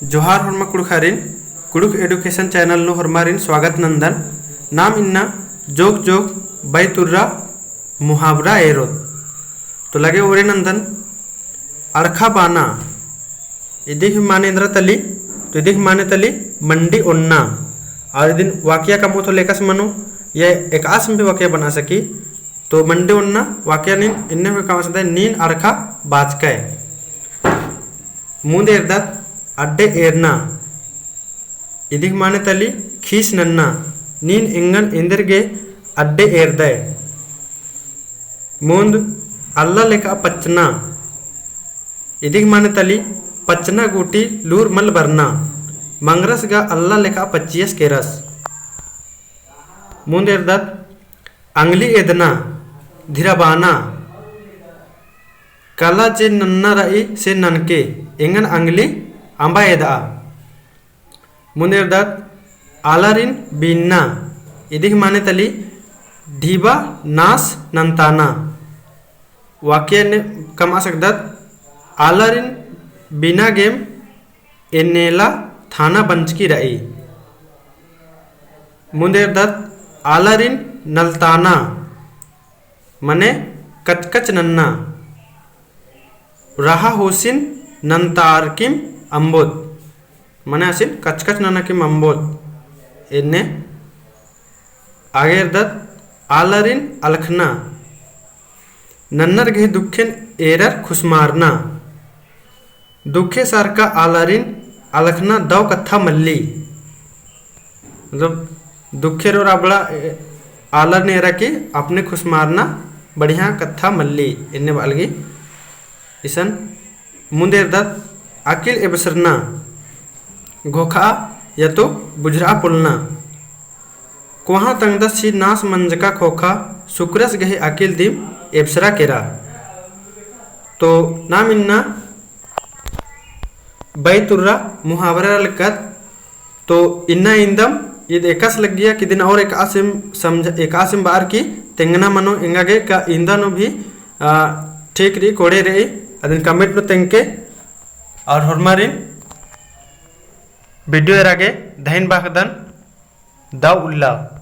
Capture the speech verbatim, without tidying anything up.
जोहार होरमा कुँड़ुख़ारिन, कुँड़ुख़ education channel नू होरमारिन स्वागत नंदन। नाम इन्ना जोक जोक बैतुर्रा मुहावरा एरोत। तो लगे ओरे नंदन, अड़खा बाना। इदिक माने एन्दरा तली, तो इदिक माने तली मंडी ओन्ना। और इदिन वाक्य कमओ तो लेकस मनो, या एकासे भी वाक्य बना सकी। तो मंडी ओन्ना वाक्य नीन एन्ने हुए कमआ सकदय, नीन अड़खा बाचकय। मुन्द एरदत अड्डे एरना। इदिक माने तली खीस नन्ना। नीन एंगन एन्देरगे अड्डे एरदय। मुन्द अल्ला लेखा पच्चना। इदिक माने तली पच्चना गूटी लूर मल बरना। मंगरस गा अल्ला लेखा पच्चियस केरस। मुन्द एरदत अंगली एदना, धिराबाना। कला जे नन्ना रई से ननके, एंगन अंगली अम्बा एदआ। मुन्द एरदत आलारिन बीनना। इदिक माने तली ढीबा नास नन्ताना। वाक्य ने कमआ सकदत, आलारिन बीना गेम एन्नेला थाना बंचकी रई। मुन्द एरदत आलारिन नलताना, मने कचकच नन्ना। रहा होसिन नन्तारकिम अम्बोत, मने आसिन कचकच नन्ना किम अम्बोत। एन्ने आगे एरदत आलारिन अलखना। नन्नर गही दुखेन एरर खुसमारना। दुखे सरका आलारिन अलखना दव कत्था मल्ली। मतलब दुखे रओर अबड़ा, ए, आलारिन एरा की अपने खुसमारना बढ़िया कत्था मल्ली। एन्ने बआ लगी। इसन मुन्द एरदत अकिल एबसरना, घोखा या तो बुझरआ पोलना। कोहाँ तंगदस ही नास मंजका खोखा, सुकरस गही अकिल दिम एबसरा केरा। तो नाम इन्ना बैतुर्रा मुहावरा लगत। तो इन्ना इन्दम ईद एकासे लग्गिया कि इदिन और एकासिम समझ, एकासिम बअर की तेंगना मनो एंगा गे का इन्दा नू भी, आ, ठीक रई, कोड़े रई, अदिन comment नू तेंगके। और होरमारिन video एरा गे धइन बाखदन। दव उल्ला।